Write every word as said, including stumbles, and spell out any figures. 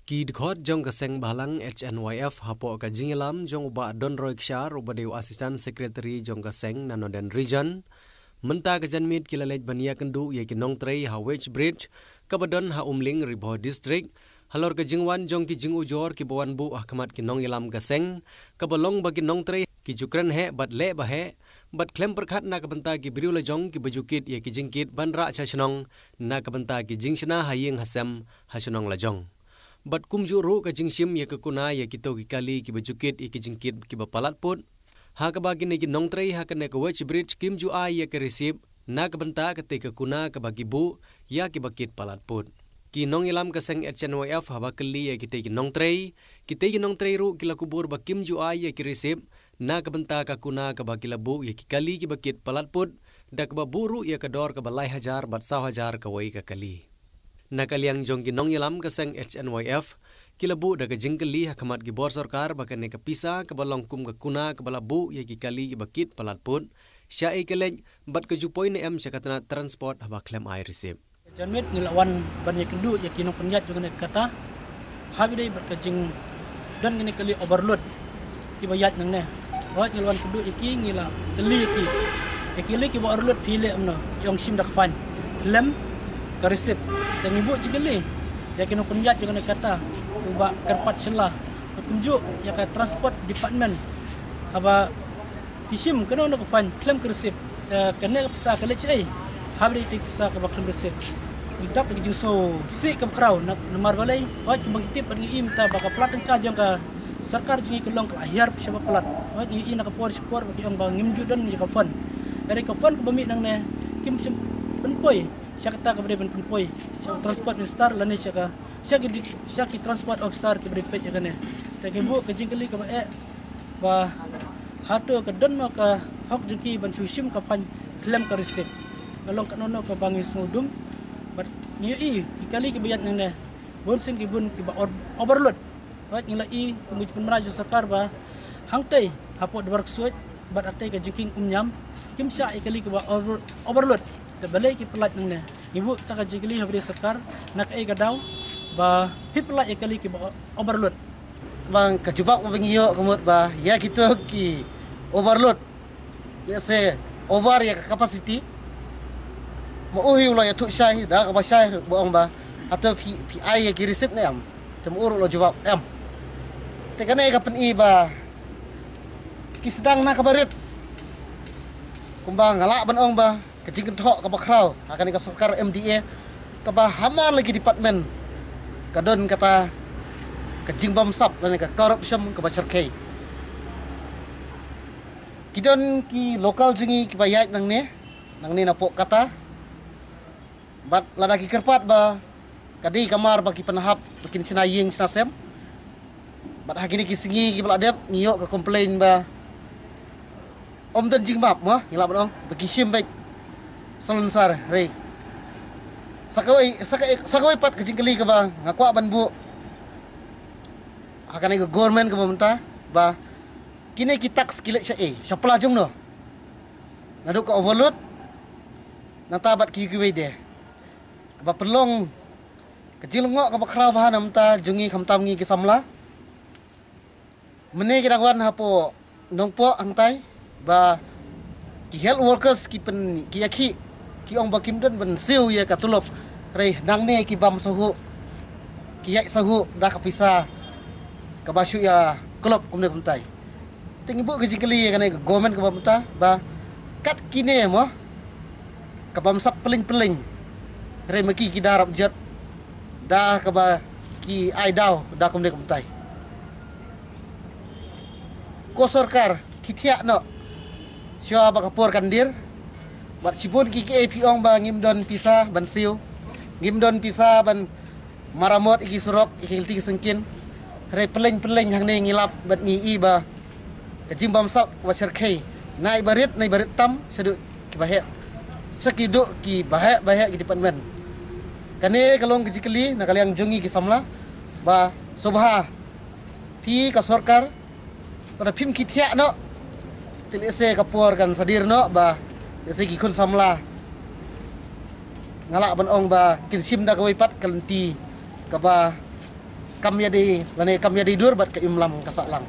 Ki dkhot jong ka seng bhalang H N Y F hapoh ka jingïalam jong u Bah Donroy Kshar uba dei u Assistant Secretary jong ka seng na Northern Region, mynta ka janmiet ki la leit ban ïakynduh ïa ki nongtrei ha Weighbridge kaba don ha Umling, Ri Bhoi District, halor ka jingwan jong ki jingujor kiba wan buh ha khmat ki nongïalam ka seng, kaba long ba ki nongtrei ki ju kren heh bad leh ba heh, bad khlem pyrkhat na ka bynta ki briew lajong kiba ju kit ïa ki jingkit ban rah sha shnong na ka bynta ki jingshna ha ïing ha sem ha shnong lajong. Bad kumjuh ruh ka jingshim ïa ka kuna ïa kito ki kali kiba ju kit ïa ki jingkit kiba palat put, ha kaba kine ki nongtrei ha kane ka Weighbridge kim ju ai ïa ka receipt na ka bynta katei ka kuna kaba ki buh ïa kiba kit palat put. Ki nongïalam ka seng H N Y F haba kylli ïa kitei ki nongtrei, kitei ki nongtrei ruh ki la kubur ba kim ju ai ïa ki receipt na ka bynta ka kuna kaba ki la buh ïa ki kali kiba kit palat put, da kaba buh ruh ïa ka dor kaba lai hajar bad saw hajar kawei ka kali. Na ka liang jong ki nongïalam ka seng H N Y F ki la buh da ka jingkylli ha khmat ki bor sorkar ba kane ka pisa kaba long kum ka kuna kaba la buh ïa ki kali kiba kit palat put, sha ei ka leit bad ka ju poi ne em sha ka tnat transport haba khlem ai receipt. Janmiet ngi la wan ban ïakynduh ïa ki nongpynïaid jong kane ka kata. Haba ïadei bad ka jingdon kine ki kali overload kiba ïaid nangne. Hooid, ngi la wan kynduh ïa ki, ngi la kylli ïa ki. Ïa ki kali kiba overload phi leh kumno, ki ong shim da ka fine khlem ka receipt. Te ngi buh jingkylli ïa ki nongpynïaid jong kane ka kata, u Bah Kyrpad Shylla, bad kumjuh ïa ka transport department, haba phi shim kano kano ka fine khlem ka receipt, eh, kane ka pisa ka leit shaei? Haba ïadei bad ka pisa kaba khlem receipt, ngi dap da ka jingsngewsih kaba khraw. Na, namar balei? Hooid, kumba ngi tip bad ngi i mynta ba ka pla tyngka jong ka sorkar jong ngi ka long ka la hiar sha ba palat. Hooid, ngi i na ka por sha ka por ba ki ong ba ngim ju don ïa ka fund. Hynrei ka fund kaba mih nangne kim shym pynpoi sha kata kaba dei ban pynpoi sha u Transport Minister lane sha ka, sha ki di-, sha ki transport officer kiba dei peit ïa kane. Te ngi buh ka jingkylli kaba eh ba hato ka don mo ka hok jong ki ban shu shim ka fine khlem ka receipt? Ka long kano kano kaba ngi sngewdum. Bad ngi ïohi ki kali kiba ïaid nangne, bun sien ki bun kiba or-, overload. Bad ngi la i kum ki pynmynrai jong sorkar ba hangtei hapoh Dwar Ksuid bad hatei ka Jingkieng Umñiam kim shah ïa ki kali kiba over-, overload. Te balei ki pyllait nangne? Ngi buh kata ka jingkylli ha ba dei sorkar, na kaei ka daw ba phi pyllait ïa ki kali kiba o-, overload? Bang, ka jubab ba ngi ïoh ka mut ba ïa kito ki overload, lehse over ïa ka capacity, ma u hi u la ïathuh shai da kaba shai ba ong ba hato phi, phi ai ïa ki receipt ne em? Te ma u ruh u la jubab em. Te kane ka pyni ba ki sdang na kaba rit. Kumba nga lah ban ong ba ka jingkynthoh kaba khraw ha kane ka sorkar M D A, kaba ha man la ki department ka don kata ka jingbamsap lane ka corruption kaba shyrkhei. Ki don ki local jong ngi kiba ïaid nangne, nangne napoh kata. Bad lada ki kyrpad ba ka dei ka mar ba ki pynhap ba kin shna ïing shna sem. Bad ha kine ki sngi kiba la dep ngi ïoh ka complain ba ym don jingmap mo, ngi lah ban ong ba ki shim beit salonsar rei. Sa kawei, sa ka, sa kawei pat ka jingkylli kaba nga kwah ban buh ha kane ka government kaba mynta, ba kine ki tax ki leit shaei, sha pla jong no? Naduh ka overload, nangta bad ki kiwei de. Kaba pynlong ka jinglyngngoh kaba khraw bha na bynta jong ngi khamtam ngi ki samla. Mynne ki dang wan hapoh Nongpoh hangtai ba ki health workers ki pyn, ki ïakhih, ki ong ba kim don ban siew ïa ka tulop. Hynrei nangne ki bam sahuh, ki ïaid sahuh da ka pisa kaba shu ïa klop kumne kumtai. Te ngi buh ka jingkylli ïa kane ka government kaba mynta ba kat kine mo ka bamsap pylleng pylleng, hynrei ma ki ki da rap jot da kaba ki ai daw da kumne kumtai. Ko sorkar, khie thiah noh shuwa ba ka por kan dier. Bad shibun ki, kiei phi ong ba ngim don pisa ban siew, ngim don pisa ban maramot ïa ki surok, ïa ki lynti ki syngkien. Hynrei pylleng pylleng hangne ngi lap bad ngi i ba ka jingbamsap wat shyrkhei, na i barit, na i barit tam, shaduh ki baheh, sha ki duh ki baheh baheh ki department. Kane ka long ka jingkylli na ka liang jong ngi ki samla ba sngewbha phi ka sorkar, lada phim khie thiah noh, te lehse ka por kan sa dier noh ba lehse ki khun samla, nga lah ban ong ba kin shim da kawei pat ka lynti kaba kam ïadei lane kam ïadei dur bad ka imlang ka sahlang.